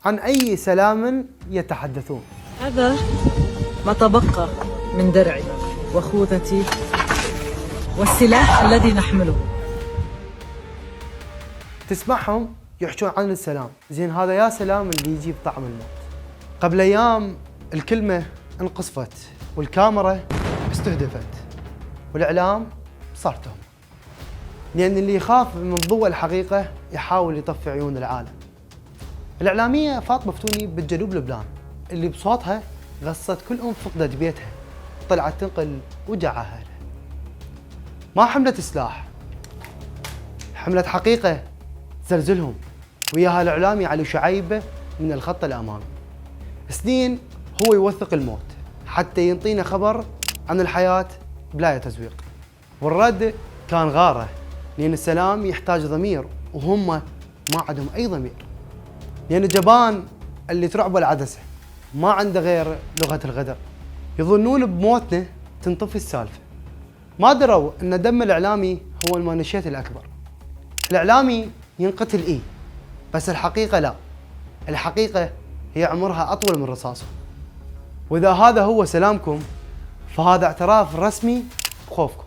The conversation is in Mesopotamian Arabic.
عن أي سلام يتحدثون؟ هذا ما تبقى من درعي وخوذتي والسلاح الذي نحمله. تسمعهم يحجون عن السلام، زين هذا يا سلام اللي يجيب طعم الموت. قبل أيام الكلمة انقصفت والكاميرا استهدفت والإعلام صار تهم، لأن اللي يخاف من ضوء الحقيقة يحاول يطفي عيون العالم. الإعلامية فاطمة فتوني بالجنوب لبنان اللي بصوتها غصت كل فقدت بيتها، طلعت تنقل وجع أهلها. ما حملت سلاح، حملت حقيقة زلزلهم، وياها الإعلامي علي شعيب من الخط الأمامي. سنين هو يوثق الموت حتى ينطينا خبر عن الحياة بلا تزويق، والرد كان غارة، لأن السلام يحتاج ضمير وهم ما عندهم أي ضمير، لأن الجبان اللي ترعبه العدسة ما عنده غير لغة الغدر. يظنون بموتنا تنطفي السالفة، ما دروا أن دم الإعلامي هو المانشيت الأكبر. الإعلامي ينقتل بس الحقيقة لا، الحقيقة هي عمرها أطول من رصاصه. وإذا هذا هو سلامكم فهذا اعتراف رسمي بخوفكم.